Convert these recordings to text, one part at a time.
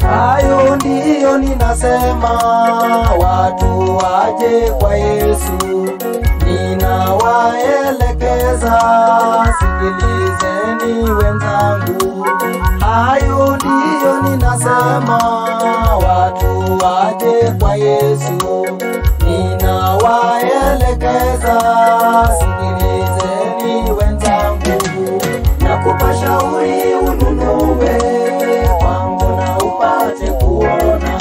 Hayo ndiyo ninasema, watu waje kwa Yesu, ninawaelekeza, sikilizeni wenzangu. Hayo ndiyo ninasema, watu waje kwa Yesu, ninawaelekeza, sikilizeni wenzangu. Nakupa shauri ununue kwangu na upate kuona,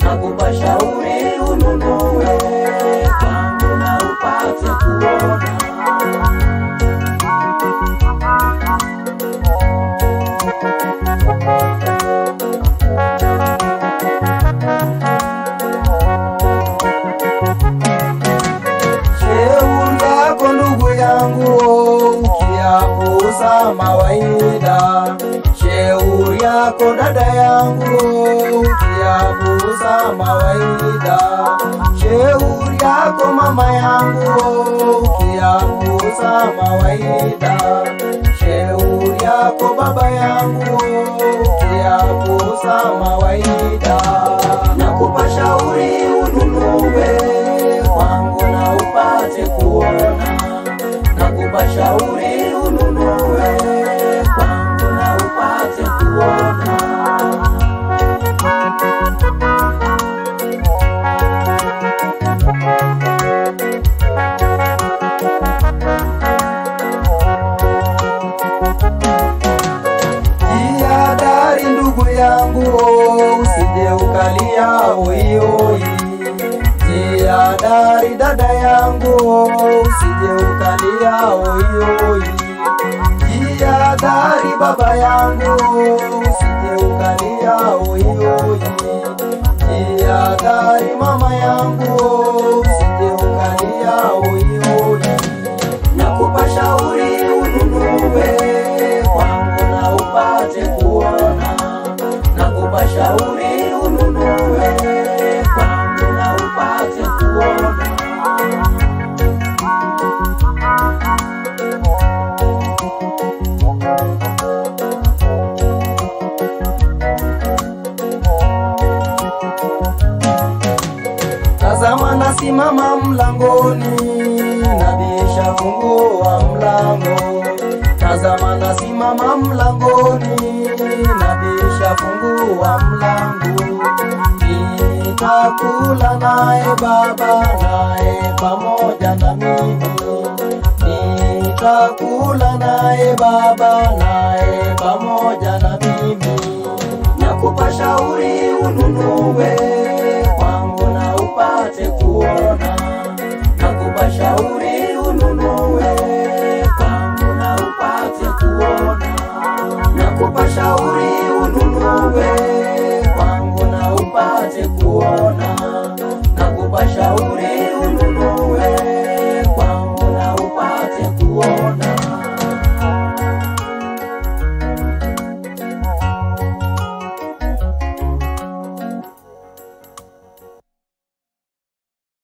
nakupa shauri ununue kwangu na upate kuona. Shauri yako ndugu yangu, ukiyapuuza mawaida. Shauri yako dada yangu, ukiyapuuza mawaida. Shauri yako mama yangu, ukiyapuuza mawaida. Shauri yako baba yangu, ukiyapuuza mawaida. Nakupa shauri ununue kwangu na upate kuona, nakupa shauri ununue kwangu na upate kuona. Jihadhari ndugu yangu, usije ukalia oioi. Jihadhari dada yangu, usije ukalia oioi. Jihadhari baba yangu, usije ukalia oioi. Jihadhari mama yangu, usije ukalia oioi. Nakupa shauri ununue kwangu na upate kuona, nakupa shauri ununue kwangu na upate kuona. Tazama nasimama mlangoni, nabisha fungua mlango. Tazama nasimama mlangoni, nabisha fungua mlango. Nitakula naye Baba, naye pamoja na mimi. Nitakula naye Baba, naye pamoja na mimi. Nakupa shauri ununue kwangu na upate kuona, nakupa shauri ununue kwangu na upate kuona. Nakupa shauri